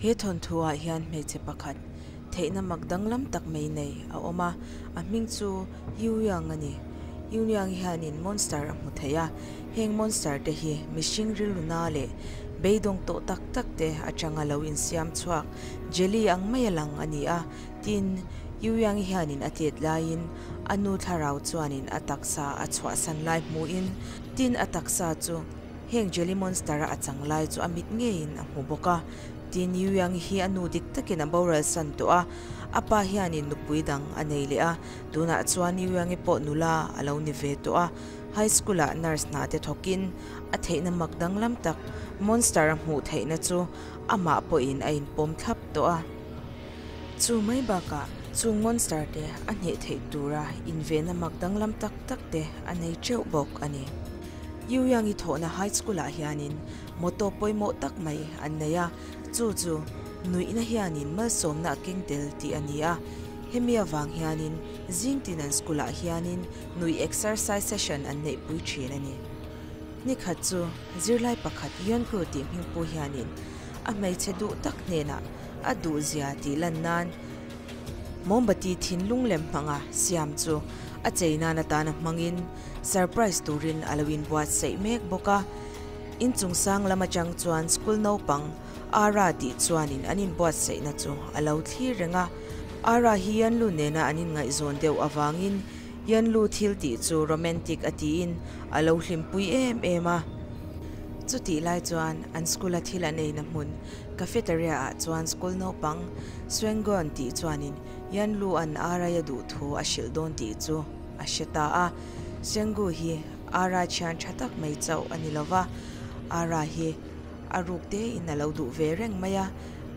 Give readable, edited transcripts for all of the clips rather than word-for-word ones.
He thawnthu ah hian hmeichhe pakhat theihna mak danglam tak mai nei a awm a, a hming chu Yu Yang a ni. Yu Yang hianin monster a hmu thei a, heng monster te hi mihring rilru na leh beidawng tawh tak tak te atanga lo insiam chhuak jelly ang mai a lang a ni a, tin, Yu Yang hianin a tet laiin a nu thlarau chuanin a taksa a chhuahsan lai hmuhin tin a taksa chu Heng Jelly Monster-a a chang lai chu a mit ngeiin a hmu bawk a. Tin, Yu Yang hi a nu dik takin a boral san tawh a, a pa hianin nupui dang a nei leh a. Tunah chuan Yu Yang-i pawh nula a lo ni ve tawh a, high school-ah nurse hna te thawkin a theihna mak danglam tak Monster a hmuh theihna chu amah pawhin a inpawm thlap tawh a. Chu mai bakah chung Monster te a hneh theih tura invenna mak danglam tak tak te a nei teuh bawk a ni. Yu Yang-i thawhna high school-ah hianin motto pawimawh tak mai an nei a, chu chu nuihna hianin malsawmna a keng tel tih a ni a. Hemi avang hianin zing tin an school-ah hianin nuih exercise session an neihpui thin a ni. Nikhat chu zirlai pakhat Yunku tih hmingpu hianin a hmeichhe duh tak hnenah a duhzia tih lan nan mawmbati thinlung lem hmanga siam chu a chei nan atana hmangin Surprise turin a lo inbuatsaih mek bawk a, inchung sang lam atang chuan school naupang Ara tih chuanin an inbuatsaihna chu a lo thlir reng a. Ara hi Yanlu nena an inngaihzawn deuh avangin Yanlu thil tih chu romantic a tiin a lo hlimpui em em a. Chutih lai chuan an school a thil an eina hmun cafeteria ah chuan school naupang Swengon tih chuanin Yanlu an Arai a duh thu a hrilh dawn tih chu a hre ta a, Sengu hi Ara thian tha tak mai chauh a ni lo va, Ara hi a ruk tein a lo duh ve reng mai a,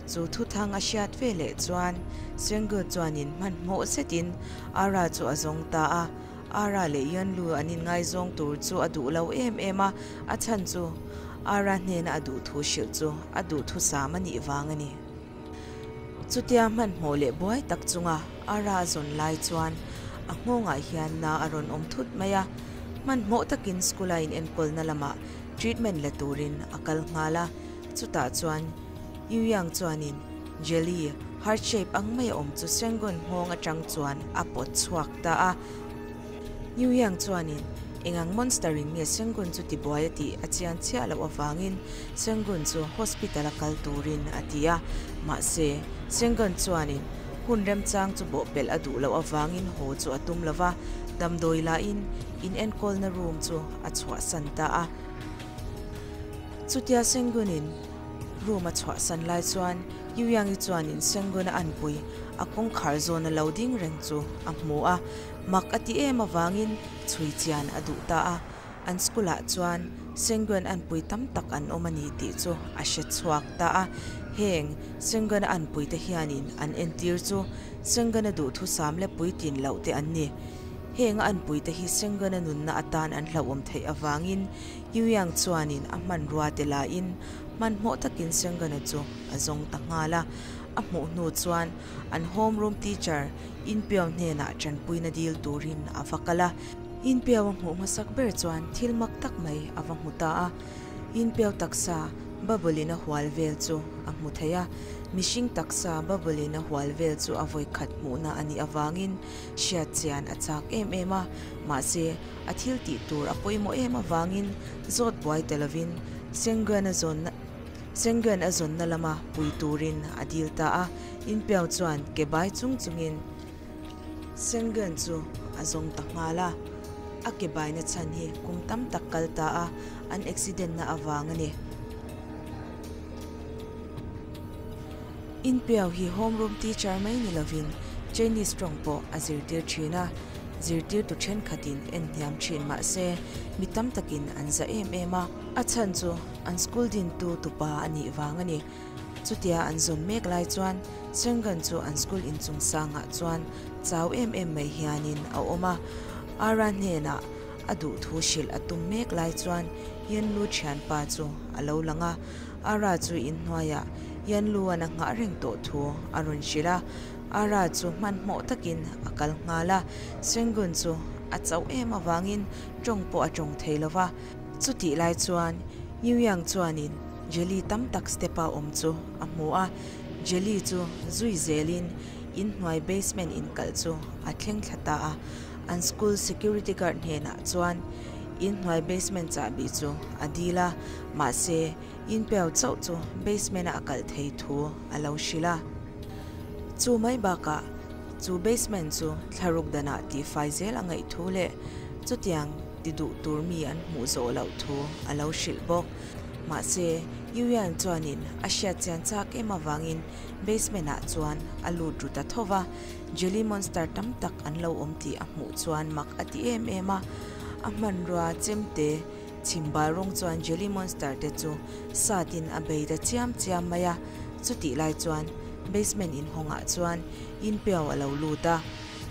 chu thuthang a hriat ve leh chuan Sengu chuanin hmanhmawh zetin Ara chu a zawng ta a, Ara leh Yunlu an inngaizawng tur chu a duh lo em em a, a chhan chu Ara hnena a duh thu hrilh chu a duhthusam a nih vang a ni. Chutia hmanhmawh leh buai tak chunga Ara a zawn lai chuan a nghawngah hian na a rawn awm thut mai a, hmanhmawh takin school a inenkawlna lamah treatment la turin a kal nghal a, chutah chuan Yu Yang chuanin jelly heart shape ang mai a awm chu Sengun nghawng atang chuan a pawt chhuak ta a. Yu Yang chuanin Engang monster in nge Sengun chu tibuai a tih a chian chiah loh avangin Sengun chu hospital a kal turin a ti a, mahse Sengun chuanin hun remchang chu bawhpelh a duh loh avangin haw chu a tum lova, damdawi lahin in enkawlna room chu a chhuahsan ta a. Chutia Sengun in room a chhuahsan lai chuan Yu Yang-i chuanin Sengun a anpui a kawngkhar zawn a lo ding reng chu a hmu a, mak a ti em avangin Chhui chian a duh ta a, an school ah chuan Senguan anpui tam tak an awm a ni tih chu a hre chhuak ta a. Heng Senguan a anpui te hianin an entir chu Senguan a duhthusam leh puitlin loh te an ni. Heng a anpui te hi Senguan a nunna atan an hlauhawm theih avangin Yu Yang chuanin a hmanrua te lahin hmanhmawh takin Senguan a chu a zawng ta nghal a. A hmuh hnu chuan an homeroom teacher Inpiau hnenah tanpuina dil turin a va kal a. Inpiau a hmuh hmasak ber chuan thil mak tak mai a va hmu ta a. Inpiau taksa bubble in a hual vel chu a hmu thei a. Mihring taksa bubble in a hual vel chu a vawi khat hmuhna a nih avangin hriat chian a chak em em a. Mahse, a thil tih tur a pawimawh em avangin zawt buai ta lovin Senguan a zawnna Senguan a zawnna lama pui turin a dil ta a. Inpiau chuan ke bai chung chungin Sengen chu a zawng ta nghal a, a ke baina chhan hi kum tam tak kal ta a, an accident na avang a ni. Inpiau hi homeroom teacher mai ni lovin Chinese tawng pawh a zirtir thin a, zirtirtu thenkhatin en hniam thin mah se mi tam takin an za em em a, a chhan chu an school dintu tupa a nih vang a ni. Chutia an zawn mek lai chuan Sengan chu an school inchung sangah chuan chau em em mai hianin a awm a. Ara hnenah a duh thu hrilh a tum mek lai chuan Yanlu thianpa chu a lo lang a. Ara chu inhnuaiah Yanlu-a'n a nghah reng tawh thu a rawn hrilh a. Ara chu hmanhmawh takin a kal nghal a. Sengun chu a chauh em avangin tawng pawh a tawng thei lo va. Chutih lai chuan Yu Yang chuanin. Jelly tam tak step a awm chu a hmu a, Jelly chu zui zelin inhnuai basement inkalh chu a thleng thla ta a, an school security guard hnenah chuan inhnuai basement chahbi chu a dil a, mahse inpeu chauh chu basement a a kalh thei thu a lo hrilh a. Chu mai bakah chu basement chu thlaruk danah tihfai zel a ngaih thu leh chutiang ti duh tur mi an hmuh zawh loh thu a lo hrilh bawk. Mahse, Yuan chuanin a hriat chian chak em avangin basement ah chuan a lut ru ta tho va, Jelly Monster tam tak an lo awm tih a hmuh chuan mak a ti em em a. A hmanrua chemte chhimbal rawng chuan Jelly Monster te chu satin a bei ta chiam chiam mai a. Chutih lai chuan basement inhawngah chuan Yinpiao a lo lut a,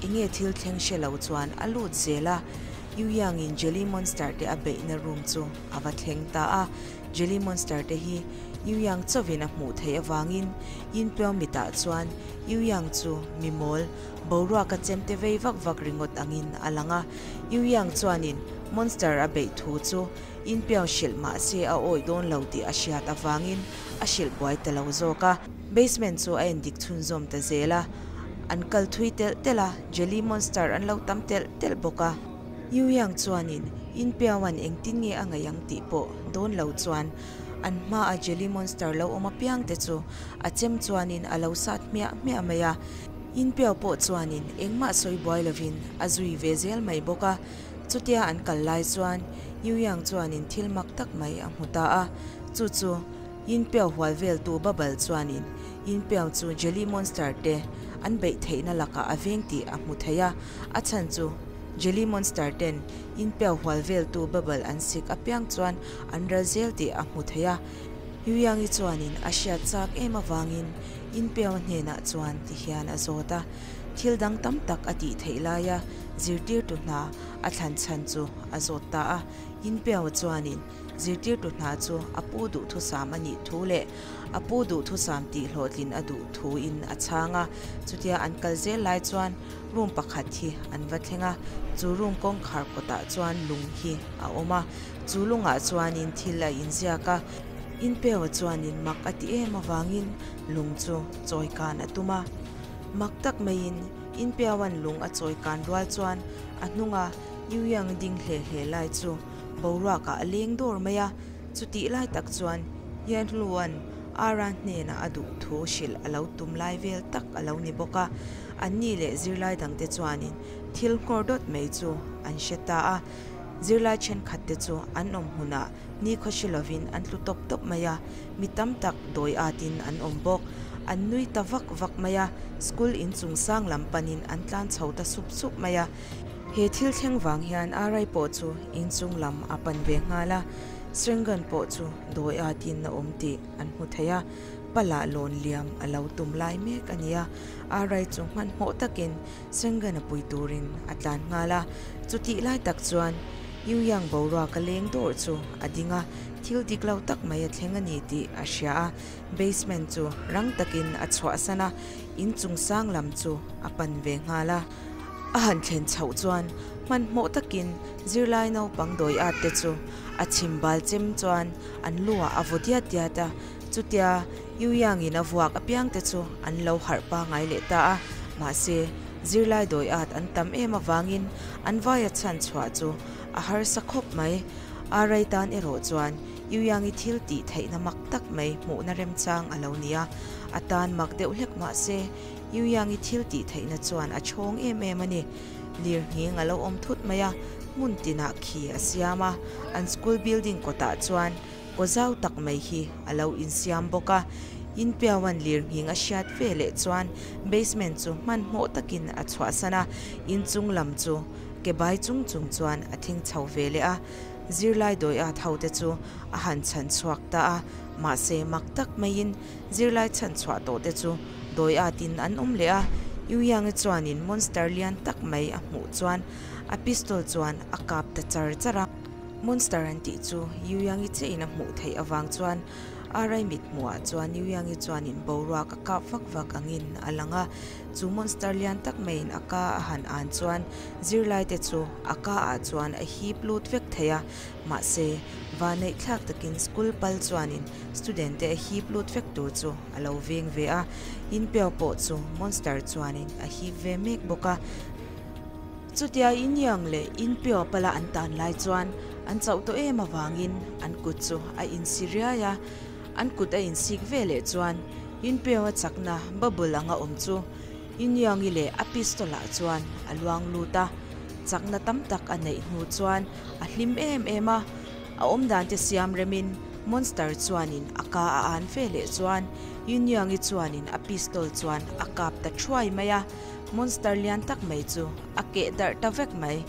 enge thil thleng hre lo chuan a lut zel a. Yuyang-in Jelly Monster te a beihna room chu a va thleng ta a. Jelly Monster te hi Yuyang chauhin a hmuh theih avangin Yinpiao mitah chuan Yuyang chu mi mawl, boruaka chemte vei vak vak ringawt angin a lang a. Yuyang chuanin Monster a beih thu chu Yinpiao hrilh mah se a awih dawn lo tih a hriat avangin a hrilh buai ta lo zawk a. Basement chu a endik chhunzawm ta zel a, an kal thui telh telh a, Jelly Monster an lo tam telh telh bawk a. Yu Yang chuanin In Piauan engtin nge a ngaih ang tih pawh dawn lo chuan an hmaa Jelly Monster lo awm apiang te chu a chem chuanin a lo sat hmiah hmiah mai a. In Piau pawh chuanin engmah sawi buai lovin a zui ve zel mai bawk a. Chutia an kal lai chuan Yu Yang chuanin thil mak tak mai a hmu ta a, chu chu Yinpiao hual veltu Bubble chuanin Yinpiao chu Jelly Monster te an beih theihna lakah a veng tih a hmu thei a, a chhan chu Jelly Monster ten Yinpiao hual veltu Bubble an sik apiang chuan an ral zel tih a hmu thei a. Yuyangi chuanin a hriat chak em avangin Yinpiao hnenah chuan ti hian a zawt a, thil dang tam tak a tih theih laia zirtirtu hna a thlan chhan chu a zawt ta a. Yinpiao chuanin Zirtirtu hna chu a pu duhthusam a nih thu leh a pu duhthusam tih hlawhtlin a duh thu in a chhang a. Chutia an kal zel lai chuan room pakhat hi an va thleng a, chu room kawngkhar kawtah chuan lung hi a awm a, chu lungah chuanin thil a inziak a. Inpeua chuanin mak a ti em avangin lung chu chawi kan a tum a. Mak tak maiin Inpeauan lung a chawi kan rual chuan a hnunga Yuyang ding hle hle lai chu Boruakah a leng dawr mai a, chutih lai tak chuan Hianhlua'n Ara hnenah a duh thu hrilh a lo tum lai vel tak a lo ni bawk a, anni leh zirlai dangte chuanin thil nghawr dawt mai chu an hre ta a. Zirlai thenkhatte chu an awm hmunah nikhaw hre lovin an tlu tawp tawp mai a, mi tam tak dawi atin an awm bawk. An nui ta vak vak mai a, school inchung sang lam panin an tlan chho ta sup sup mai a. He thil thleng vang hian Arai pawh chu inchung lam a pan ve nghal a, Srengan pawh chu dawi atin a awm tih an hmu thei a, Pala lawn liam a lo tum lai mek a ni a, Arai chu hmanhmawh takin Srengan a pui turin a tlan nghal a, chutih lai tak chuan Yu Yang boruak a leng dawr chu a ding a, thil dik lo tak mai a thleng a ni tih a hria a, basement chu rang takin a chhuahsan a, inchung sang lam chu a pan ve nghal a. A han thlen chhoh chuan hmanhmawh takin zirlai naupang dawi at te chu a chhim bal chem chuan an luah a vaw diat diat a, chutia Yu Yang-in a vuak apiang te chu an lo harh pangai leh ta a, mahse zirlai dawi at an tam em avangin an vaia chhan chhuah chu a harsa khawp mai. A rei tan erawh chuan Yu Yang-i thil tih theihna mak tak mai hmuhna remchang a lo ni a, a tan mak deuh hlek mahse Yu Yang-i thil tih theihna chuan a chhawng em em a ni. Lir nghing a lo awm thut mai a, hmun tinah khi a siam a, an school building kawtah chuan kaw zau tak mai hi a lo insiam bawk a. Inpiauan lir nghing a hriat ve leh chuan basement chu hmanhmawh takin a chhuahsan a, inchung lam chu ke bai chung chung chuan a thing chho ve leh a. Zirlai dawi at ho te chu a han chhan chhuak ta a, mahse mak tak maiin Zirlai chhanchhuah tawh te chu dawi atin an awm leh a, Yu Yang-i chuanin monster lian tak mai a hmuh chuan a pistol chuan a kap ta char char a. Monster an tih chu Yu Yang-i chiahin a hmuh theih avang chuan Arai mit hmuhah chuan Yu Yang-i chuanin boruak a kap vak vak angin a lang a, chu monster lian tak maiin a ka a han an chuan zirlai te chu a ka ah chuan a hip lut vek thei a, mahse vanneih thlak takin school pal chuanin student te a hip lut vek tur chu a lo veng ve a, inpiau pawh chu monster chuanin a hip ve mek bawk a. Chutia Inyang leh Inpio pala an tan lai chuan an chauh tawh em avangin an kut chu a insi riai a, an kut a insik ve leh chuan Inpio-a chakna bubble anga awm chu Inyang-i leh a pistol-ah chuan a luang lut a, chakna tam tak a neih hnu chuan a hlim em em a, a awmdan te siam remin monster chuanin a ka a an ve leh chuan Inyang-i chuanin a pistol chuan a kap ta thuai mai a. Monster lian tak mai chu a keh darh ta vek mai.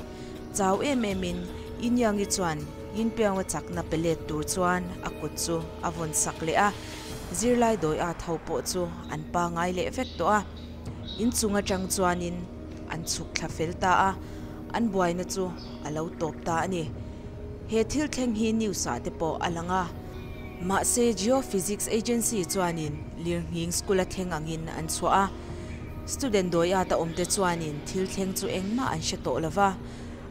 Chau em em in Yin-Yang-i chuan Yin-Piang-a chakna pe let tur chuan a kut chu a vawn sak leh a, zirlai dawi at ho pawh chu an pangai leh vek tawh a. Inchung atang chuanin an chhuk thla fel ta a, an buaina chu a lo tawp ta a ni. He thil thleng hi news ah te pawh a lang a. Mahse Geophysics Agency chuanin lirnghing school a thleng angin an chhuah a. Student dawi at a awmte chuanin thil thleng chu engmah an hre tawh lova,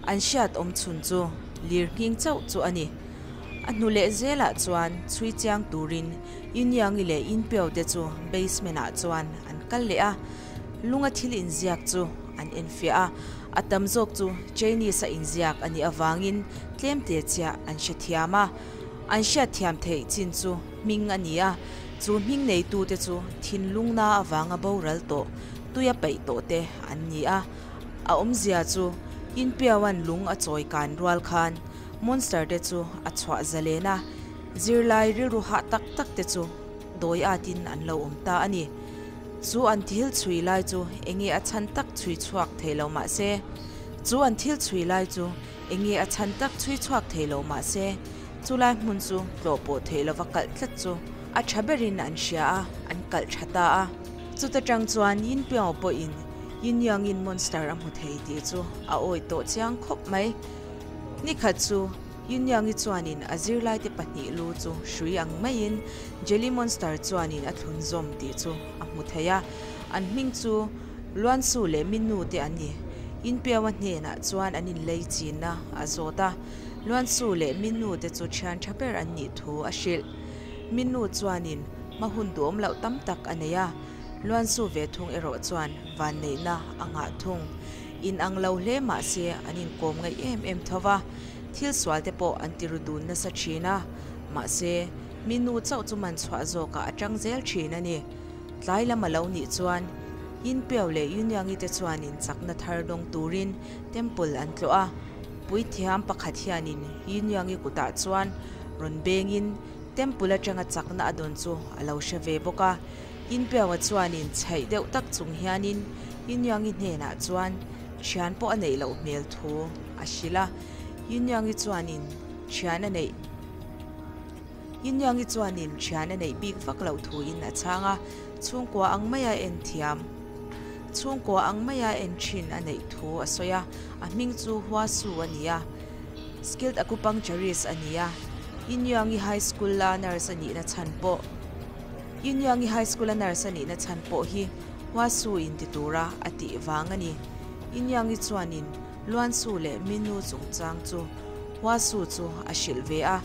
an hriat awm chhun chu lirnghing chauh chu a ni. A hnu leh zelah chuan chhui chiang turin Yunyangi leh Yinpeo te chu basement ah chuan an kal leh a, lunga thil inziak chu an enfiah a, a tam zawk chu Chinese a inziak a nih avangin tlemte chiah an hrethiam a. An hriatthiam theih chin chu hming a ni a, chu hming neitute chu thinlungna avanga boral tawh, tuia paih tawh te an ni a. A awmzia chu Inpiauan lung a chawi kan rual khan monster te chu a chhuah zalen a, zirlai rilru hah tak tak te chu dawi atin an lo awm ta a ni. Chu an thil chhui lai chu enge a chhan tak chhui chhuak thei lo mah se, chu an thil chhui lai chu Enge a chhan tak chhui chhuak thei lo mah se, chulai hmun chu tlawh pawh theih lova kalh tlat chu a tha berin an hria a, an kalh tha ta a. Chuta tang chuan Yin Piao pawhin Yin Yang-in monster a hmu thei tih chu a awi tawh chiang khawp mai. Nikhat chu Yin Yang-i chuanin a zirlaite pahnih lu chu hrui ang maiin Jelly Monster chuanin a thlun zawm tih chu a hmu thei a, an hming chu Luansu leh Minu te an ni. Inpiaua hnenah chuan an inlei chinna a zawt a, Luansu leh Minu te chu thian tha ber an nih thu a hrilh. Minu chuanin hma hun duhawm loh tam tak a nei a, Luansu ve thung erawh chuan vanneihna a ngah thung. In ang lo hle mah se an inkawm ngaih em em tho va, thil sual te pawh an ti ru dun nasa thin a, mahse Minu chauh chu man chhuah zawkah a tang zel thin a ni. Tlai lam a lo nih chuan Yinpiao leh Yunyangi te chuanin chakna thar dawng turin temple an tlawh a, puithiam pakhat hianin Yunyangi kutah chuan rawn bengin temple atanga chakna a dawn chu a lo hre ve bawk a. Yinpiao-a chuanin chhaih deuh tak chung hianin Yunyangi hnenah chuan thian pawh a neih loh hmel thu a hrilh a, Yunyangi chuanin thian a neih. Yinyangi chuanin thian a neih bik vak loh thuin a chhang a, chhungkua ang maia en thiam, chhungkua ang maia en thin a neih thu a sawi a, a hming chu Hua Su a ni a, skilled acupuncturist a ni a, Yinyangi High School-a nurse a nihna chhan pawh Yinyangi High School-a nurse a nihna chhan pawh hi Hua Su in ti tura a tih vang a ni. Yinyangi chuanin Luan Su leh Minu chungchang chu Hua Su chu a hrilh ve a,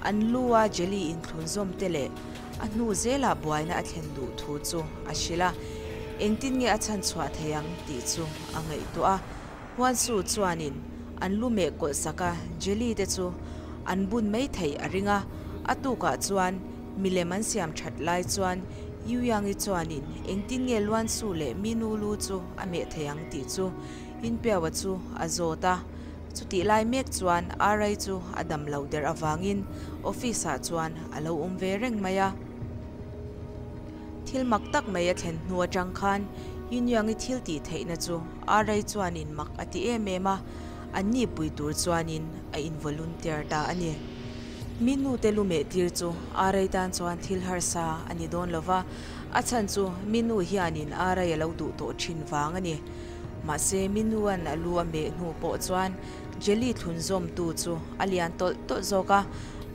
an lu a jelly inthlun zawm te leh a hnu zelah buaina a thlen duh thu chu a hrilh a, engtin nge a chhan chhuah thei ang tih chu a ngaihtuah a. Hua Su chuanin an lu meh kawlh sak a, jelly te chu an bun mai theih a ring a, a tukah chuan milem an siam that lai chuan Yu Yang-i chuanin engtin nge Luan Su leh Minu lu chu a meh thei ang tih chu Inpiaua chu a zawt a. Chutih lai mek chuan Arai chu a dam loh der avangin office ah chuan a lo awm ve reng mai a. Thil mak tak mai a thlen hnu atang khan Yunyoung-i thil tih theihna chu Arai chuanin mak a ti em em a, an ni pui tur chuanin a involunteer ta a ni. Mi nute lu meh tir chu Arai tan chuan thil harsa a ni dawn lova, a chhan chu mi nu hianin Arai a lo duh tawh thin vang a ni. Mahse, Minuan a lu a meh hnu pawh chuan Jelly thlun zawmtu chu a lian tawlh tawlh zawk a.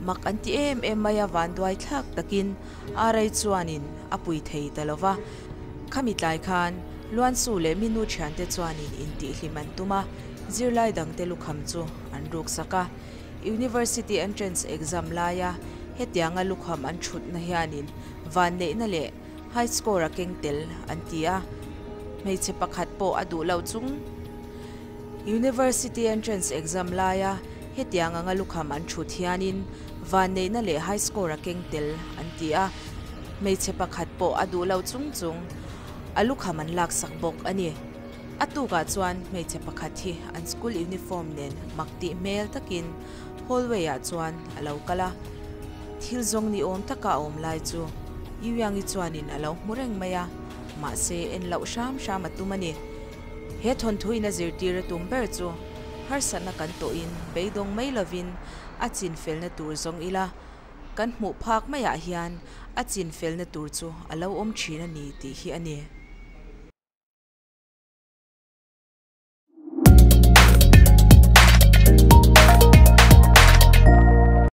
Mak an ti em em mai a, vanduai thlak takin Arai chuanin a pui thei ta lo va. Khami tlai khan Luansu leh Minu thiante chuanin intihhlim an tum a, zirlai dangte lukham chu an ruksak a. University entrance exam laia hetianga lukham an thutna hianin vanneihna leh high score a keng tel an ti a, hmeichhe pakhat pawh a duh loh chung. University entrance exam laia hetiang anga lukham an thut hianin vanneihna leh high score a keng tel an ti a, hmeichhe pakhat pawh a duh loh chung chung a lukham an laksak bawk a ni. A tukah chuan hmeichhe pakhat hi an school uniform nen mak tih hmel takin hallway ah chuan a lo kal a, thil zawng ni awm taka a awm lai chu Yuyangi chuanin a lo hmu reng mai a, mahse en loh hram hram a tum a ni. He thawnthuin a zirtir a tum ber chu harsatna kan tawhin beidawng mai lovin a chin felna tur zawng ila, kan hmuh phak maiah hian a chin felna tur chu a lo awm thin a ni tih hi a ni.